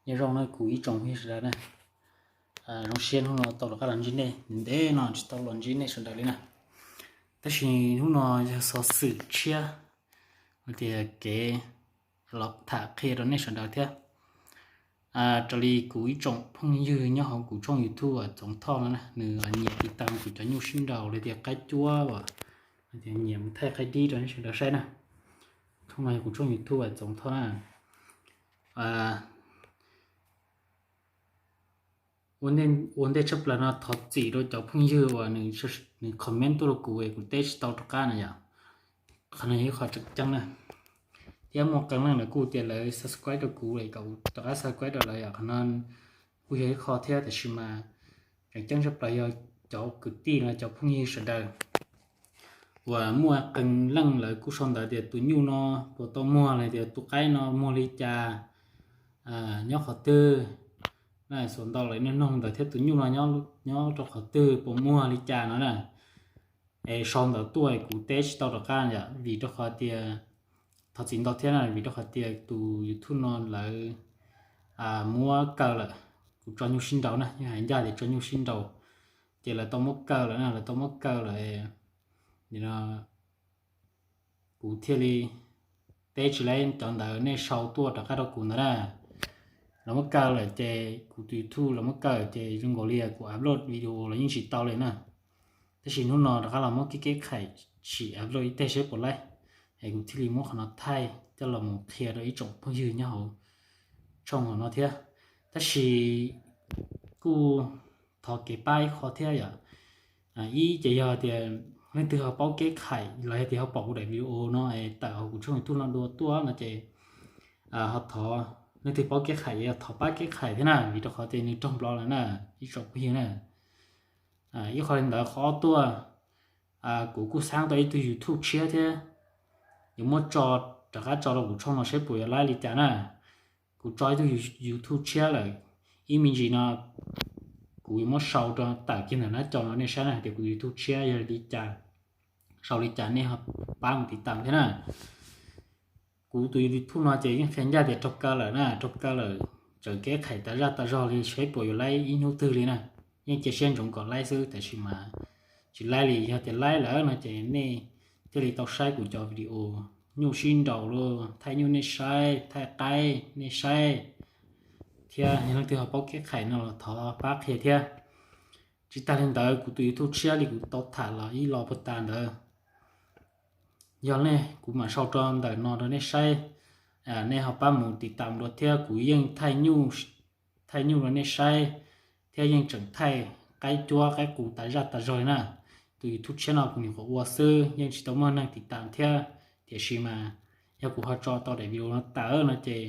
Nyob zoo na kuv ib tsoom phooj ywg sawv daws na. Zoo siab hnub no tau rov qab los ntsib nej, ntev no tsis tau los ntsib nej sawv daws li na. Tab sis hnub no yog xov xwm tshiab, hais tias kev los tham qhia rau nej sawv daws thiab. Raws li kuv ib tsoom phooj ywg nyob hauv kuv tshooj YouTube Txoov Thoj no na, nws nyiam tiv tas kuv cov nyuj sib nraus li tias qaib cuab uas nyiam mus thaij qaib dib rau nej sawv daws saib na. Tshooj no yog kuv tshooj YouTube Txoov Thoj na. Ua ntej tshaj plaws no thov txim rau cov phooj ywg uas nws comment tuaj rau kuv es kuv teb tsis tau rov qab na yom. Qhov no yog ib qho tseem ceeb na. Thiab muaj qee leej lawv kuj tias lawv subscribe rau kuv es kom rov qab subscribe rau lawv yom. Qhov no kuj yog ib qho thiab, tab sis mas tseem ceeb tshaj plaws yog cov kwv tij los cov phooj ywg sawv daws uas muaj qee leej lawv kuj sau ntawv tias tus nyuj no puas tau muag los tias tus qaib no muag li cas, nyob qhov twg, xuas ntau lawv nug ntawd thiab tus nyuj no nyob rau qhov twg puas muag li cas no na. Es sau ntawv tuaj kuv teb tsis tau rov qab yom, vim rau qhov tias, thov txim ntau thiab na, vim rau qhov tias tus YouTube no lawv muab kaw lawm. Kuv tso nyuj sib nraus na, yeej hais ncaj tias tso nyuj sib nraus, ces lawv tau muab kaw lawm na, lawv tau muab kaw lawm. Kuv thiaj li teb tsis laib cov ntawv nej sau tuaj rov qab rau kuv ntawd na. Lawv muab kaw lawm ces kuv tus YouTube lawv muab kaw ces zoo nkaus li kuv upload video los yeej tsis tau li na. Tab sis hnub no rov qab los muab kev kev khais sim upload ib teg seb puas laib, es kuv thiaj li muab qhov no thaij coj los mus qhia rau ib tsoom phooj ywg nyob hauv tshooj hauv no thiab. Tab sis kuj thov kev pab ib qho thiab yom. Ib ces yog tias leej twg ho paub kev khais los yog tias ho pom kuv daim video no es tawm hauv kuv tshooj YouTube no dua tuaj no ces ho thov, leej twg paub kev khais yog thov pab kev khais thiab na, vim rau qhov tias nws raug block lawm na, ib tsoom phooj ywg na. Ib qho li ntawd, qhov ob tuaj, kuv kuj xaab tau ib tug YouTube tshiab thiab, yuav muab tso, rov qab tso rau kuv tshooj no seb puas yuav laib li cas na. Kuv tso ib tug YouTube tshiab lawm, ib me ntsis no kuv yuav muab sau rau tawm kiag ntawm nab co no nej saib na hais tias kuv tus YouTube tshiab yog li cas, sau li cas nej ho pab mus tiv tam thiab na. Kuv tus YouTube no ces yeej qhia ncaj tias raug kaw lawm na, raug kaw lawm, tseem kev khais tas zaj tas zog li seb puas yuav laib ib hnub twg li na. Yeej cia siab ntsoov kom laib xwb tab sis mas tsis laib li, yog tias laib lawm no ces nej thiaj li tau saib kuv cov video nyuj sib nraus los thaij nyuj nej saib, thaij qaib nej saib, thiab yog leej twg ho paub kev khais no los thov pab qhia thiab. Tsis tas li ntawd kuv tus YouTube tshiab li kuv tau tham los ib lo puag ta ntawd, yog nej kuv mam sau rau ntawm no rau nej saib, nej ho pab mus tiv tam dua thiab. Kuv yeej thaij nyuj rau nej saib, thiab yeej tseem thaij qaib cuab qaib qus tas zaj tas zog li na. Tus YouTube tshiab no kuv nyuam qhuav ua xwb yeej tsis tau muaj neeg tiv tam thiab, tiam sis mas yog kuv ho tso tau daim video no tawm no ces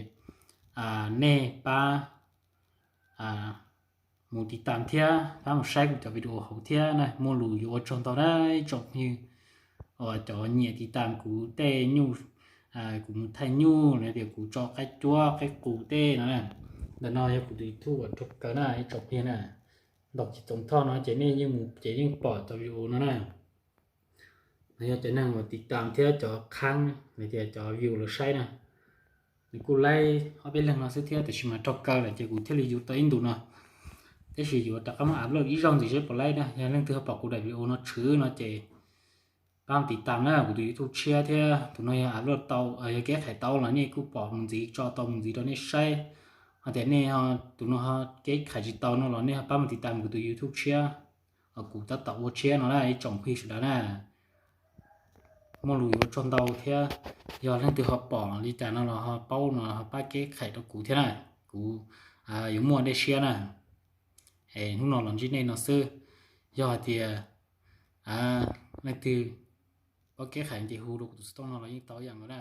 nej pab mus tiv tam thiab pab mus saib kuv cov video hauv thiab na. Muaj lus yuav ua tsaug ntau na ib tsoom phooj ywg uas cov nyiam tiv tam kuv tej nyuj, kuv mus thaij nyuj los tias kuv tso qaib cuab qaib qus tej no na. Ntawm no yog kuv tus YouTube uas raug kaw na ib tsoom phooj ywg na. Ntaus kiv Txoov Thoj no ces nej yeej mus ces yeej pom cov video no na. Yog cov neeg uas tiv tam thiab cov qhaab los tias cov view lawv saib na, nws kuj laib ob peb leeg no xwb thiab, tiam sis mas raug kaw lawm ces kuv thiaj li yuav tau ib ntus no. Tab sis yuav rov qab muab upload ib zaug ntxiv seb puas laib na. Yog leej twg ho pom kuv daim video no tshwm no ces pab mus tiv tam na. Kuv tus YouTube tshiab thiab tus no yog upload tau, yog kev khais tau los nej kuj pom mus ntxiv, tso tau mus ntxiv rau nej saib. Ho tias nej, tus no ho kev khais tsis tau no los nej ho pab mus tiv tam kuv tus YouTube tshiab, kuv tab tom ua tshiab no na ib tsoom phooj ywg sawv daws na. Muaj lus yuav ua tsaug ntau thiab, yog leej twg ho pom li cas no los ho paub no ho pab kev khais rau kuv thiab na. Kuv yuav muaj dej siab na. Es hnub no los ntsib nej no xwb. Yog hais tias leej twg paub kev khais ces hu rau kuv tus xov tooj no los yeej tau ib yam nkaus na.